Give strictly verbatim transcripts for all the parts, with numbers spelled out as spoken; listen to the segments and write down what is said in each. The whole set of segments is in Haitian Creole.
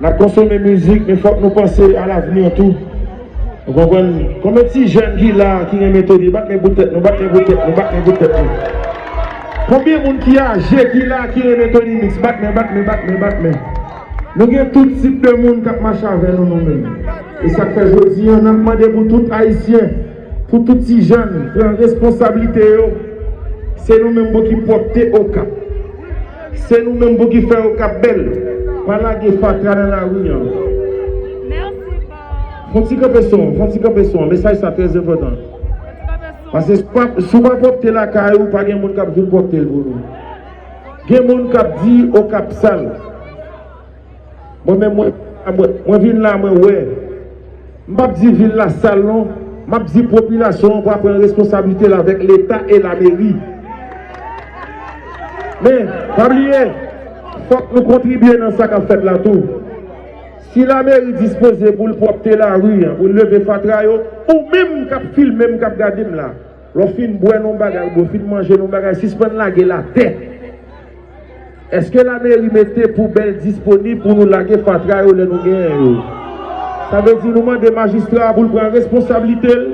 N ap konsome mizik, men fòk nou panse a lavni tou. Ou konprann? Konbyen ti jèn ki la ki renmen Tony? Bat men pou tèt nou, bat men pou tèt nou, bat men pou tèt nou. Konbyen moun ki aje ki la ki renmen Tony Mix? Bat men, bat men, bat men, bat men. Nou gen tout tip de moun k ap mache avè nou, nou menm. E sa k fè jodi a, n ap mande pou tout Ayisyen, pou tout ti jèn, pran responsablite yo. Se nou menm pou ki pwòpte Okap. Se nou menm pou ki fè Okap bèl. Pa lage fatra nan lari a. Fon ti kanpe son, fon ti kanpe son. Mesaj sa trè enpòtan. Paske si w pa, si w pa pwòpte lakay ou, pa gen moun k ap vin pwòpte l pou nou. Gen moun k ap di Okap sal. Mwen menm, mwen, mwen, mwen vin la, mwen wè. M p ap di vil la sal non. M ap di popilasyon an pou pran responsablite l avèk Leta e lameri. Men, pa bliye, fòk nou kontribye nan sa k ap fèt la tou. Si lameri dispoze pou l pwòpte lari an, pou l leve fatra yo, ou menm k ap filme m, k ap gade m la, lè w fin bwè nan bagay, lè w fin manje nan bagay, sispann lage l atè. Èske lameri mete poubèl disponib pou nou lage fatra yo lè nou genyen yo? Sa vle di nou mande majistra a pou l pran responsablite l,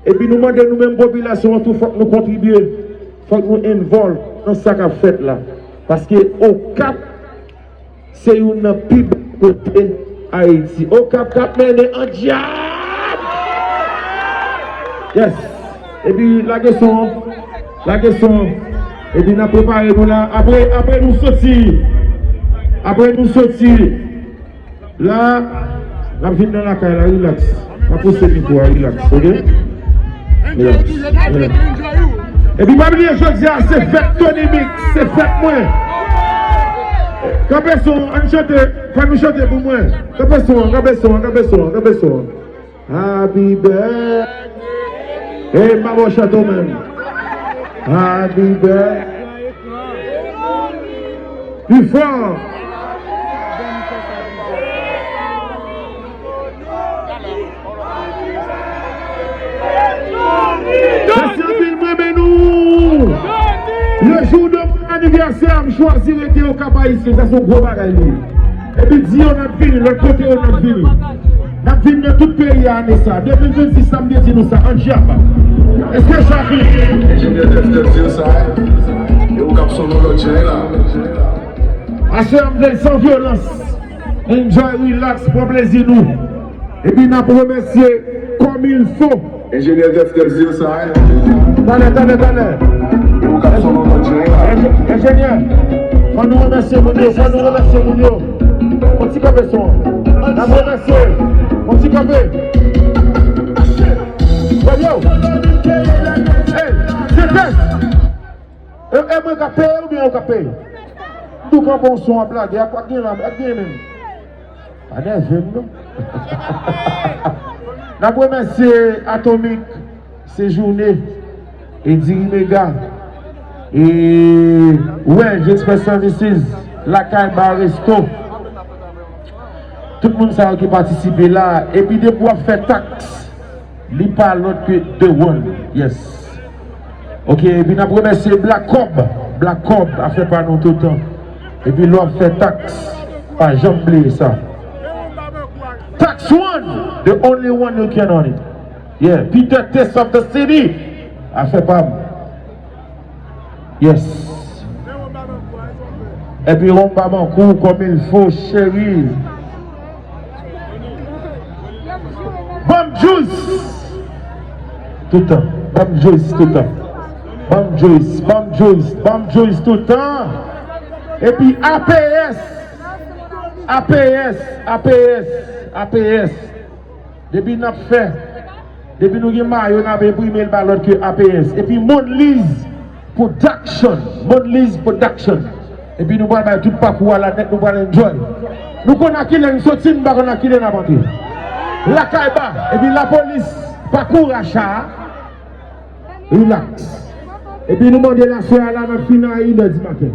epi nou mande nou menm popilasyon an tou, fòk nou kontribye, fòk nou envòlv nan sa k ap fèt la. Paske Okap se youn nan pi bèl kote Ayiti. Okap k ap mennen an dyab! Yes! Epi lage son an. Lage son an. Epi n ap prepare nou la. Apre, apre nou soti. Apre nou soti. La, n ap vin nan lakay la, rilaks. N ap pouse mikwo a, rilaks, oke? Rilaks. Rilaks. Epi pa bliye jodi a, se fèt Tony Mix, se fèt mwen. Kanpe son, ann chante, fò nou chante pou mwen. Kanpe son, kanpe son, kanpe son, kanpe son. Happy birthday. Hey, m pa ba w chante w menm. Happy birthday. Pi fò. Mèsi anpil, m renmen nou. Le jour de mon anniversaire, m chwazi rete Okap Ayisyen. Sa se yon gwo bagay li ye. Epi di yo n ap vini, lòt kote yo n ap vini. N ap vin nan tout peyi a ane sa. De mil vennsis la, m te di nou sa, an dyab. Èske sa klè? Enjenyè Dèf te di yo sa, e ou k ap sonn yon lòt jan la. Aswè a, m vle l san vyolans. Enjoy, relax, pran plezi nou. Epi n ap remèsye kòmilfo. Enjenyè Dèf te di yo sa, e. Talè, talè, talè. Ou k ap sonn yon lòt jan la. Enje-, enjenyè, fò nou remèsye moun yo, fò nou remèsye moun yo. Yon ti kanpe son an. N ap remèsye. Yon ti kanpe. Hey, yo. Hey, se tès. E, e mwen k ap peye oubyen yo k ap peye? M tou kanpe yon son ap lage, ap, ap gen la, ap gen menm. Pa nève m non. N ap remèsye Atomic, Sejourne, e Diri Mega, e Wedge Express Services, Lakay Bar Resto. Tout moun sa yo ki patisipe la, epi depi w ap fè taks, li pa lòt ke The One. Yes. Ok, epi n ap remèsye Black Cob. Black Cob, afè pa nou toutan. Epi lè w ap fè taks, pa janm bliye sa. Tax One, the only one you can on it. Yeah, Peter Test of the City. Afè pa m. Yes. Epi ron ba m an kou kòm il fo, cheri. Ban m juice. Toutan. Ban m juice toutan. Ban m juice, ban m juice, ban m juice toutan. Epi A P S. A P S, A P S, A P S. Depi n ap fè, depi nou gen mayo, n ap enprime l pa lòt ke A P S. Epi Monliz Production, Monliz Production. Epi nou pral bay tout pakou a la nèt, nou pral enjoy. Nou konn a kilè n soti, nou pa konn a kilè n ap antre. Lakay ba, epi lapolis, pakou racha a. Relax. Epi nou mande l aswè a la, n ap fini a inè di maten.